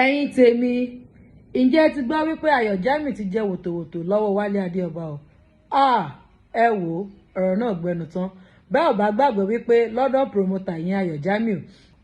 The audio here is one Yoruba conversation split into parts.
Ẹ̀yin tèmi, ǹjẹ́ ẹ ti gbọ́ wípé Ayọ̀ Jamiu ti jẹ́ wòtòwòtò lọ́wọ́ Wálé Adéọba o? Ah, ẹ wò ó, ọ̀rọ̀ náà gbẹnu tán. Bẹ́ẹ̀ ò bá gbàgbé wípé London promoter yẹn, Ayọ̀ Jamiu,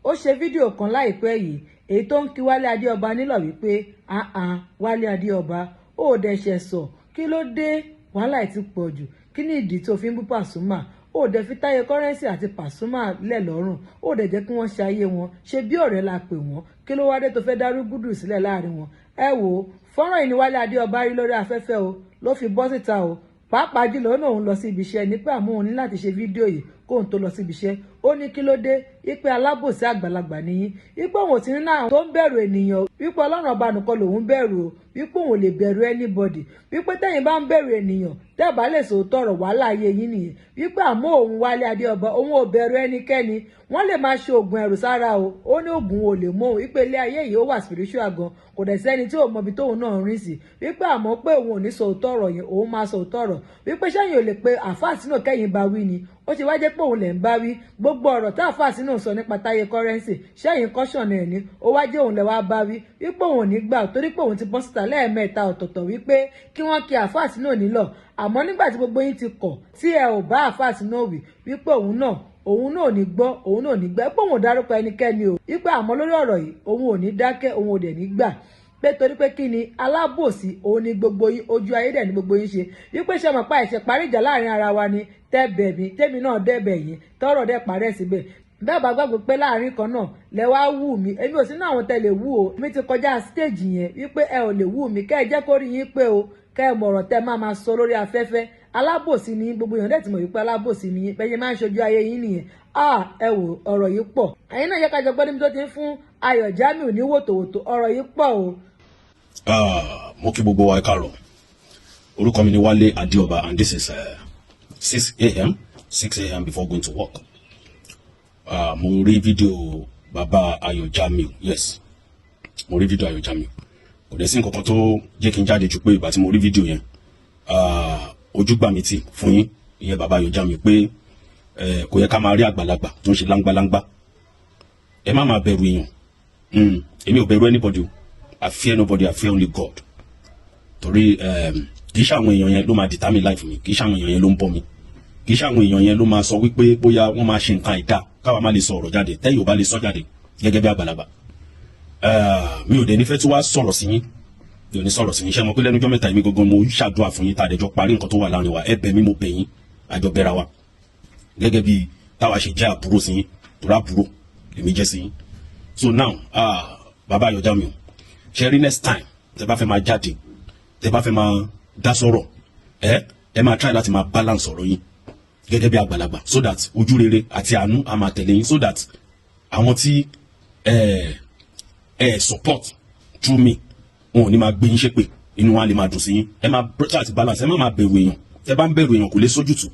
ó ṣe fídíò kan láìpẹ́ yìí, èyí tó ń kí Wálé Adéọba nílọ̀ wípé ahàn Wálé Adéọba ó dẹ̀ṣẹ̀ sọ, kí ló dé, wàhálà ẹ̀ ti pọ̀ jù, kí ni ìdí tó fi ń bú Pasuma, ó dẹ̀ fi Táyé Currency àti Pasuma lẹ̀ lọ́rùn, ó dẹ̀ jẹ́ kí wọ́n ṣe ayé wọn, ṣe bí ọ̀rẹ́ la pè wọ́n, kí ló wá dé tó fẹ́ dárúgúdù sílẹ̀ láàrin wọn? Ẹ wò ó, fọ́nrán yìí ni Wálé Adéọba rí lórí afẹ́fẹ́ o, ló fi bọ́ síta o. Pàápàá jùlọ, ó náà ń lọ sí ibi iṣẹ́ nípa àmọ́ òun ní láti ṣe fídíò yìí kóun tó lọ síbi iṣẹ́. Ó ní kí ló dé, wípé alábòsí àgbàlagbà nìyí, wípé òun ò sí nínú àwọn tó ń bẹ̀rù ènìyàn, wípé Ọlọ́run Ọba nìkan lòun bẹ̀rù o, wípé òun ò lè bẹ̀rù anybody, wípé tẹ́yìn bá ń bẹ̀rù ènìyàn, tẹ́ bá lè sòótọ́ ọ̀rọ̀, wàhálà ayé yín nìyẹn, wípé àmọ́ òun Wálé Adéọba, òun ò bẹ̀rù ẹnikẹ́ni. Wọ́n lè máa ṣe oògùn ẹ̀rù sára o, ó ní oògùn ò lè mú òun, wípé ilé ayé yìí, ó wà spiritual gan, kò dẹ̀ sẹ́ni tí ò mọbi tóun náà ń rìn sí, wípé àmọ́ pé òun ò ní sòótọ́ ọ̀rọ̀ yẹn, òun máa sòótọ́ ọ̀rọ̀, wípé sẹ́yìn ò lè pe àfáà sínú kẹ́yìn bá wí ni, ó ti wá jẹ́ pé òun lẹ̀ ń bá wí. Gbogbo ọ̀rọ̀ tá àfáà sínú sọ nípa Táyé Currency, sẹ́yìn kọ́ṣọ̀nù ẹ̀ ní, ó wá jẹ́ òun lẹ̀ wá bá wí, wípé òun ò ní gbà, torí pé òun ti bọ́ síta lẹ́ẹ̀mẹ́ta ọ̀tọ̀ọ̀tọ̀ wípé kí wọ́n kí àfáà sínú nílọ̀. Àmọ́ nígbà tí gbogbo yín ti kọ̀ tí ẹ ò bá àfáà sínú wí, wípé òun náà ò ní gbọ́, òun náà ò ní gbà, pé òun ò dárúkọ ẹnikẹ́ni o, wípé àmọ́ lórí ọ̀rọ̀ yìí, òun ò ní dákẹ́, òun ò dẹ̀ ní gbà, pé torí pé kí ni, alábòsí òun ni gbogbo yín, ojú ayé dẹ̀ ni gbogbo yín ṣe, wípé ṣe mọ̀ pa ẹ̀ṣẹ̀ parí ìjà láàrin ara wa ni, tẹ́bẹ̀ mi, tẹ́mi náà dẹ́bẹ̀ yín, tọ́rọ̀ dẹ̀ parẹ́ síbẹ̀. Bẹ́ẹ̀ bá gbàgbé pé láàrin kan náà lẹ wá wù mí, èmi ò sínú àwọn tẹ lè wù o, èmi ti kọjá stage yẹn, wípé ẹ ò lè wù mí. Kẹ́ ẹ jẹ́ kó rí yín pé o, kẹ́ ẹ mọ̀rọ̀ tẹ́ máa máa sọ lórí afẹ́fẹ́. Alábòsí ni gbogbo èèyàn dẹ̀ ti mọ̀ wípé alábòsí ni yín, bẹ́ẹ̀ máa ń ṣojú ayé yín nìyẹn. Ah, ẹ wò, ọ̀rọ̀ yìí pọ̀. Ẹ̀yin náà yẹ ká jọ gbọ́ níbi tó ti ń fún Ayọ̀ Jamiu ní wòtòwòtò. Ọ̀rọ̀ yìí pọ̀ o. Ah, mo kí gbogbo wa, ẹ káàárọ̀. Orúkọ mi ni Wálé Adéọba and this is 6 a.m., 6 a.m. before going to work. Mo rí fídíò bàbá Ayọ̀ Jamiu. Yes, mo rí fídíò Ayọ̀ Jamiu. Kò dẹ̀ sí nǹkan kan tó jẹ́ kí n jáde ju pé ìgbà tí mo rí fídíò yẹn, ojú gbà mí tì fún yín, ìyẹn bàbá Ayọ̀ Jamiu, pé kò yẹ ká máa rí àgbàlagbà tó ń ṣe láńgbáláńgbá. Ẹ má máa bẹ̀rù èèyàn. Èmi ò bẹ̀rù anybody o. I fear nobody, I fear only God. Torí kì í ṣe àwọn èèyàn yẹn ló máa determine life mi, kì í ṣe àwọn èèyàn yẹn ló ń bọ́ mi, kì í ṣe àwọn èèyàn yẹn ló máa sọ wípé bóyá wọ́n máa ṣe nǹkan àìdá káwa má lè sọ ọ̀rọ̀ jáde, tẹ́yìn ò bá lè sọ jáde gẹ́gẹ́ bí àgbàlagbà. Mi ò dẹ̀ nífẹ̀ẹ́ tí wàá sọ̀rọ̀ sí yín, mi ò ní sọ̀rọ̀ sí yín. Ṣé mo pé lẹ́nu ọjọ́ mẹ́ta, èmi gangan mo ń ṣàdúrà fún yín, tá a dẹjọ́ parí nǹkan tó wà láàrin wa. Ẹ bẹ̀ mí, mo bẹ̀ yín, àjọ bẹ̀ra wa gẹ́gẹ́ bí táwa ṣe jẹ́ àbúrò sí yín, torí àbúrò èmi jẹ́ sí yín. So now, bàbá Ayọ̀ Jamiu, ṣe rí, next time tẹ bá fẹ́ máa jáde, tẹ bá fẹ́ máa dá sọ̀rọ̀, ẹ máa try láti máa balance ọ̀rọ̀ yín gẹ́gẹ́ bí àgbàlagbà, so that ojú rere àti àánú á máa tẹ̀lé yín, so that àwọn tí ẹ support through me, wọn ò ní máa gbé yín ṣépè, inú wọn á lè máa dùn sí yín. Ẹ máa try àti balance. Ẹ má máa bẹ̀rù èèyàn. Tẹ bá ń bẹ̀rù èèyàn, kò lè sójútù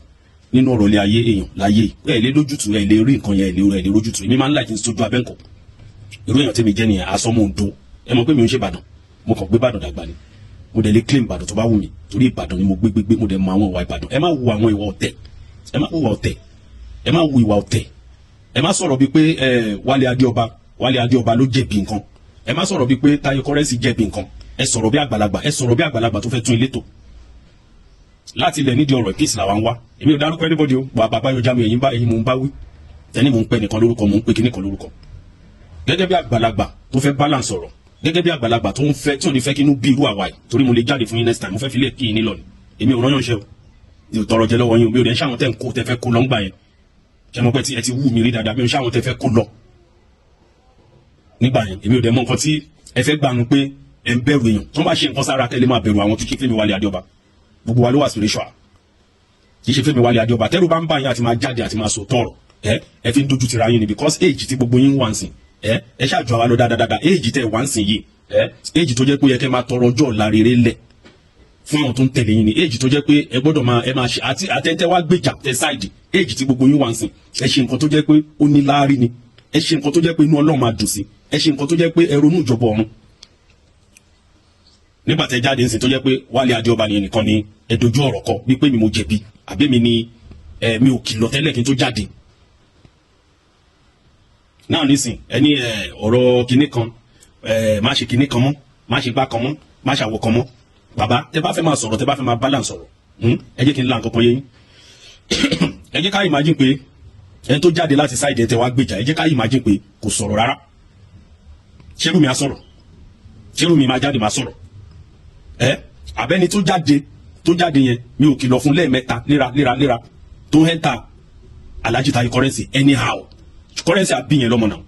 nínú ọ̀rọ̀ ilé ayé èèyàn láyé. Ẹ lè lójútù, ẹ lè rí nǹkan yẹn, ẹ lè rójútù. Èmi máa ń láì kí n sojú abẹ́ǹkọ̀. Irú èèyàn tẹ́mi jẹ́ nìyẹn. Asọ́mọ́ Ondo, ẹ mọ̀ pé mi ò ń ṣe Ìbàdàn, mo kàn gbé Ìbàdàn dàgbà ni. Mo dẹ̀ lè claim Ìbàdàn tó bá wù mí, torí Ìbàdàn ni mo gbé gbégbé, mo dẹ̀ mọ àwọn ìwà Ìbàdàn. Ẹ má wu àwọn ìwà ọ̀tẹ̀, ẹ má hùwà ọ̀tẹ̀, ẹ má wu ìwà ọ̀tẹ̀. Ẹ má sọ̀rọ̀ bíi pé ẹ Wálé Adéọba, Wálé Adéọba ló jẹ̀bi nǹkan. Ẹ má sọ̀rọ̀ bíi pé Táyé Currency jẹ̀bi nǹkan. Ẹ sọ̀rọ̀ bí àgbàlagbà, ẹ sọ̀rọ̀ bí àgbàlagbà tó fẹ́ tún ilé tò láti ilẹ̀. Nídìí ọ̀rọ̀, peace làwọn wá. Èmi ò dárúkọ anybody o. Wà bàbá Ayọ̀ Jamiu, ẹ̀yin bá ẹ̀yin mò ń bá wí. Ẹni mò ń pẹ́ nìkan lórúkọ, mò ń pè kíní kan lórúkọ, gẹ́gẹ́ bí àgbàlagbà tó fẹ́ balance ọ̀rọ̀, gẹ́gẹ́ bí àgbàlagbà tó ń fẹ́ tí ò ní fẹ́ kí inú bí irú àwa yìí, torí mo lè jáde fún yín next time. Mo fẹ́ fi lè kí yín nílọ ni. Èmi ò rányàn ṣe o, mi ò tọrọ jẹ lọ́wọ́ yín o. Mi ò dẹ̀ ń ṣàwọn tẹ́ ń kó tẹ́ fẹ́ kó lọ ń gbà yẹn. Ṣé mo pẹ́ tí ẹ ti wú mi rí dáadáa? Mi ò ṣàwọn tẹ́ fẹ́ kó lọ nígbà yẹn. Èmi ò dẹ̀ mọ nǹkan tí ẹ fẹ́ gbanu pé ẹ ń bẹ̀rù èèyàn tó ń bá ṣe nǹkan sára. Kẹ́ lè máa bẹ̀rù àwọn tó ṣe fẹ́mi Wálé Adéọba, gbogbo wa ló wà spiritual. Kì í ṣe fẹ́mi Wálé Adéọba. Tẹ́rù bá ń bá yín àti máa jáde àti máa sọ tọrọ, ẹ fi ń dojú tira yín ni, because age tí gbogbo yín wà ń sìn, ẹ ṣáàjọ àwa lọ dáadáa. Age tẹ wà ń sìn yìí, age tó jẹ́ pé ó yẹ kẹ́ máa tọrọ ọjọ́ ọ̀la rere lẹ̀ fún àwọn tó ń tẹ̀lé yín ni, age tó jẹ́ pé ẹ gbọ́dọ̀ máa ẹ máa ṣe àti àtẹ̀ntẹ̀ wá gbèjà tẹ side. Age tí gbogbo yín wà ń sìn, ẹ ṣe nǹkan tó jẹ́ pé ó ní láárí ni, ẹ ṣe nǹkan tó jẹ́ pé inú Ọlọ́run máa dùn sí, ẹ ṣe nǹkan tó jẹ́ pé ẹ ronú ìjọba ọ̀run. Nígbà tẹ jáde ńsìn, tó jẹ́ pé Wálé Adéọba ni ẹnìkan ni ẹ dojú ọ̀rọ̀ kọ wípé mi mo jẹ̀bi, àbí mi ni ẹ mi ò kìlọ̀ tẹ́lẹ̀ kí n tó jáde náà nísìn, ẹni ẹ ọ̀rọ̀ kinní kan. Ẹ má ṣe kinní kan mọ́, má ṣe gbá kan mọ́, má ṣàwọ̀ kan mọ́. Bàbá, tẹ bá fẹ́ máa sọ̀rọ̀, tẹ bá fẹ́ máa balance sọ̀rọ̀, ẹ jẹ́ kí n la nǹkan kan yé yín. Ẹ jẹ́ ká imagine pé ẹni tó jáde láti side ẹ tẹ wá gbèjà, ẹ jẹ́ ká imagine pé kò sọ̀rọ̀ rárá. Ṣérú mi á sọ̀rọ̀? Ṣérú mi máa jáde máa sọ̀rọ̀? Ẹ abẹ́ni tó jáde yẹn, mi ò kìlọ̀ fún lẹ́ẹ̀mẹ́ta léra léra léra tó ń enter Alhaji Taye Currency anyhow. Currency àbí yẹn lọ́mọ náà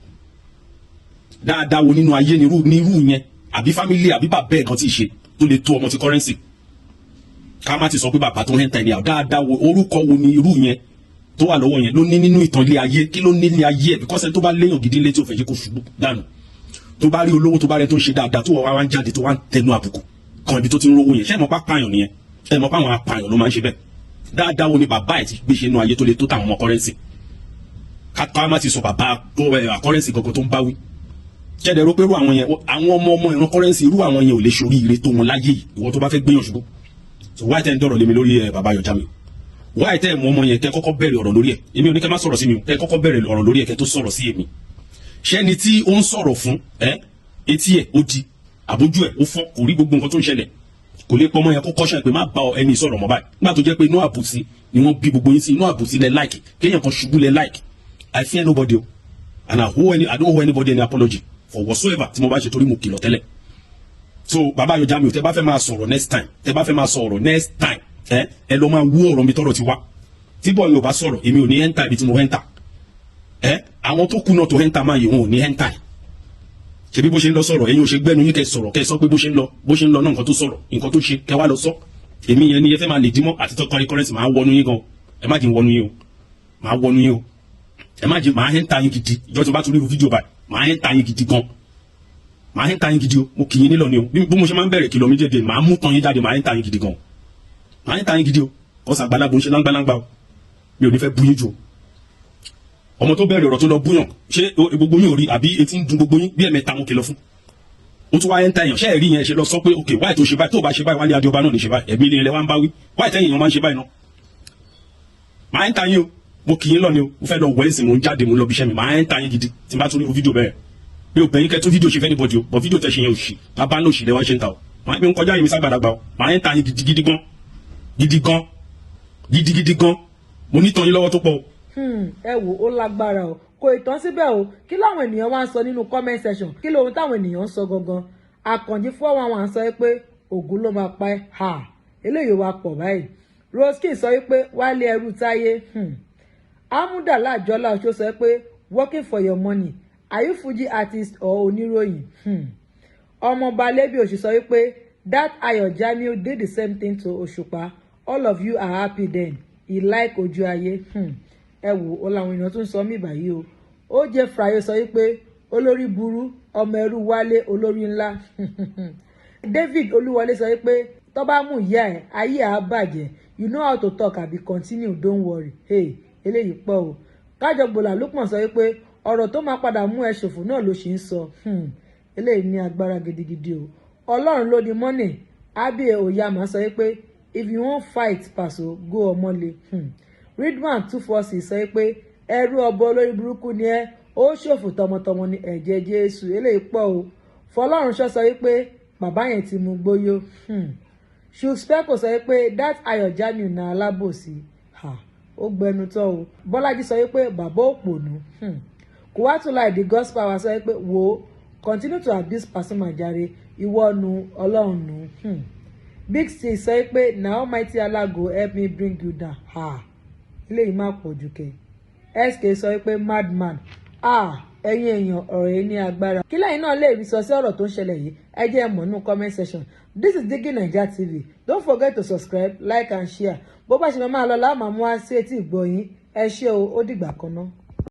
dáadáa wo nínú ayé nírú yẹn, àbí family, àbí bàbá ẹ̀ kan tí ì ṣe tó lè tó ọmọ ti Currency? Ká má ti sọ pé bàbá tó ń enter anyhow. Dáadáa wo, orúkọ wo ni irú yẹn tó wà lọ́wọ́ yẹn ló ní nínú ìtàn ilé ayé? Kí ló ní ilé ayé ẹ̀? Because ẹni tó bá léèyàn gidi létí ò fẹ́ jẹ́ kó ṣubú dànù, tó bá rí olówó, tó bá rẹ tó ń ṣe dáadáa, tó wà wá ń jáde, tó wá ń tẹnu àbùkù kan ibi tó ti ń rówó yẹn, ṣé ẹ mọ̀ pá pààyàn nìyẹn? Ẹ mọ̀ pé àwọn apààyàn ló máa ń ṣe bẹ́ẹ̀. Dáadáa wo ni bàbá ẹ̀ ti gbé ṣe inú ayé tó lè tó tàwọn ọmọ Currency? Ká má ti sọ bàbá tó ẹ Currency gangan tó ń báwí. Ṣẹ̀dẹ̀ rò pé irú àwọn yẹn, àwọn ọmọ ọmọ ìran Currency, irú àwọn yẹn ò lè ṣorí ire tó wọn láyé yìí? Ìwọ tó bá fẹ́ gbéyàn ṣubú, so wáyé tẹ́ ń dọ̀rọ̀ lémi lórí ẹ, bàbá Ayọ̀ Jamiu, wáyé tẹ́ ẹ mú ọmọ yẹn kẹ́ kọ́kọ́ bẹ̀rẹ̀ ọ̀rọ̀ lórí ẹ̀? Èmi ò ní kẹ́ má sọ̀rọ̀ sí mi o. Kẹ́ kọ́kọ́ bẹ̀rẹ̀ ọ̀rọ̀ lórí ẹ̀ kẹ́ tó sọ̀rọ̀ sí èmi. Ṣẹ́ni tí ó ń sọ̀rọ̀ fún ẹ, etí ẹ̀ ó di, àbójú ẹ̀ ó fọ́, kò rí gbogbo nǹkan tó ń ṣẹlẹ̀, kò lè pọmọ yẹn kó kọ́ṣẹ́ pé má bá ọ ẹni sọ̀rọ̀ mọ́ báyìí? Nígbà tó jẹ́ pé inú àbòsí ni wọ́n bí gbogbo yín sí, inú àbòsí lẹ like, kéèyàn kan ṣubú lẹ like. I fear nobody o, and I don't owe anybody any apology for whatsoever tí mo bá ṣe, torí mo kìlọ̀ tẹ́lẹ̀. So bàbá Ayọ̀ Jamiu, tẹ́ bá fẹ́ máa sọ̀rọ̀ next time, tẹ́ bá fẹ́ máa sọ̀rọ̀ next time, ẹ lọ máa wú ọ̀rọ̀ mi tọ́rọ̀ ti wá. Tí bọ́ọ̀ yóò bá sọ̀rọ̀, èmi ò ní enter ibi tí mo enter. Ẹ àwọn tó kú náà tó enter máa yìí, wọn ò ní enter. Ṣebí bó ṣe ń lọ sọ̀rọ̀, ẹ̀yin ò ṣe gbẹ́nu yín kẹ́ sọ̀rọ̀, kẹ́ sọ pé bó ṣe ń lọ, bó ṣe ń lọ náà, nǹkan tó sọ̀rọ̀, nǹkan tó ṣe, kẹ́ wá lọ sọ. Èmi yẹn ni ẹ fẹ́ máa lè dímọ́ àti tọ́kọ Currency. Máa wọnú yín gan. Ẹ má jẹ́ ń wọnú yín o, máa wọnú yín o. Ẹ má jẹ́ máa enter yín gidi. Ìjọ tí mo bá tún rí irú fídíò báyìí, máa enter yín gidi gan, máa enter yín gidi o. Mo kì í nílọ ni o. Bí mo ṣe máa ń bẹ̀rẹ̀ kìlọ̀ mi dédé, máa mú tán yín jáde, máa enter yín gidi gan, máa enter yín gidi o. Kọ́sà àgbàlagbò ń ṣe láńgbáláńgbá o. Mi ò ní fẹ́ bú yín jù o. Ọmọ tó bẹ̀rẹ̀ ọ̀rọ̀ tó lọ búyàn, ṣé gbogbo yín ò rí, àbí etí ń dun gbogbo yín? Bí ẹ̀mẹ́ta mo kìlọ̀ fún, ó tún wá enter èèyàn. Ṣé ẹ̀rí yẹn ṣe lọ sọ pé ok, wáyé tó ṣe báyìí, tó bá ṣe báyìí, Wálé Adéọba náà ní ṣe báyìí? Ẹ̀mí ilé ilẹ̀ wa ń bá wí. Wáyé tẹ́yìn èèyàn máa ń ṣe báyìí náà? Máa enter yín o. Mo kì í lọ ni o. Mo fẹ́ lọ wẹ̀ ẹ̀sìn, mo ń jáde, mo ń lọ bí iṣẹ́ mi. Máa enter yín gidi tí n bá tún rí irú fídíò bẹ́ẹ̀. Mi ò bẹ̀yìn kẹ́ tún fídíò ṣe fẹ́ anybody o, but fídíò tẹ̀ ṣe yẹn, òṣì bàbá ńlá òṣì lẹ́wọ́n ṣe ń ta o. Máa mi ń kọjá yìí, mi ságbàdàgbà o. Máa enter yín gidi gidi gan, gidi gan, gidi gidi gan. Mo ní tán yín lọ́wọ́ tó pọ̀ o. Ẹ wò ó, lágbára o. Kò ì tán síbẹ̀ o. Kí láwọn ènìyàn wá ń sọ nínú comment section? Kí lóhun táwọn ènìyàn ń sọ gangan? Àkànjí 411 sọ pé Ògún ló máa pa ẹ́. Ha, eléyìí wá pọ̀ báyìí. Roskin sọ pé Wálé ẹrú táyé. Amúdàlá àjọlá ọ̀ṣọ́ sọ pé working for your money, are you Fuji artist or oníròyìn? Ọmọọba lẹ́bí òṣì sọ wípé that Ayọ̀ Jamiu did the same thing to Òṣùpá, all of you are happy then, he like ojú ayé. Ẹ wò ó, làwọn èèyàn tún sọ mí báyìí o. Ó jẹ́ Frayo sọ wípé olórí burú, ọmọ ẹrú Wálé, olórí ńlá. David Olúwọlé sọ wípé tó bá mú ìyá ẹ̀, ayé ẹ̀ á bàjẹ́. You know how to talk àbí? Continue, don't worry. Hey, eléyìí pọ̀ o. Kájọgbòlà Lukman sọ wípé ọ̀rọ̀ tó máa padà mú ẹ ṣòfò náà ló ṣì ń sọ. Eléyìí ní agbára gidigidi o. Ọlọ́run ló ní mọ́nì. Abiy Oyama sọ wípé if you wan fight Paso, go ọmọlé. Ridwan 246 sọ pé ẹrú ọbọ, olórí burúkú ni ẹ, ó ṣòfò tọmọtọmọ ní ẹ̀jẹ̀ Jésù. Eléyìí pọ̀ o. Fọlọ́runṣọ́ sọ wípé bàbá yẹn ti mú gbóyó. Ṣùspẹ́kò sọ wípé that Ayọ̀ Jamiu na alábòsí. Ó gbẹnu tán o. Bọ́lájí sọ wípé bàbá òpònú. Kùwátùláì the gospel power sọ wípé wo, continue to abuse Pasuma jàre, ìwọ nu, Ọlọ́run nu. Big C sọ pé na Almighty Allah go help me bring you down. Eléyìí má pọ̀ jù kẹ́. SK sọ pé madman. Ẹ̀yin èèyàn, ọ̀rọ̀ yìí ní agbára. Kí lẹ́yìn náà lè rí sọ sí ọ̀rọ̀ tó ń ṣẹlẹ̀ yìí? Ẹ jẹ́ ẹ mọ̀ nínú comment section. This is Digi Naija TV. Don't forget to subscribe, like and share. Bó bá ṣe máa lọ láàmú wá sí etí ìgbọ́ yín. Ẹ ṣé o, ó dìgbà kan náà.